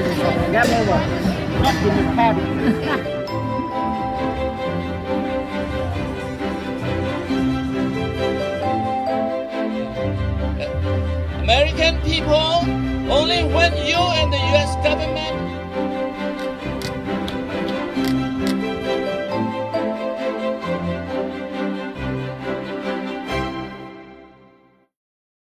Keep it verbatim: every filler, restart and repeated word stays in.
Game over. Not in the party. American people, only when you and the U S government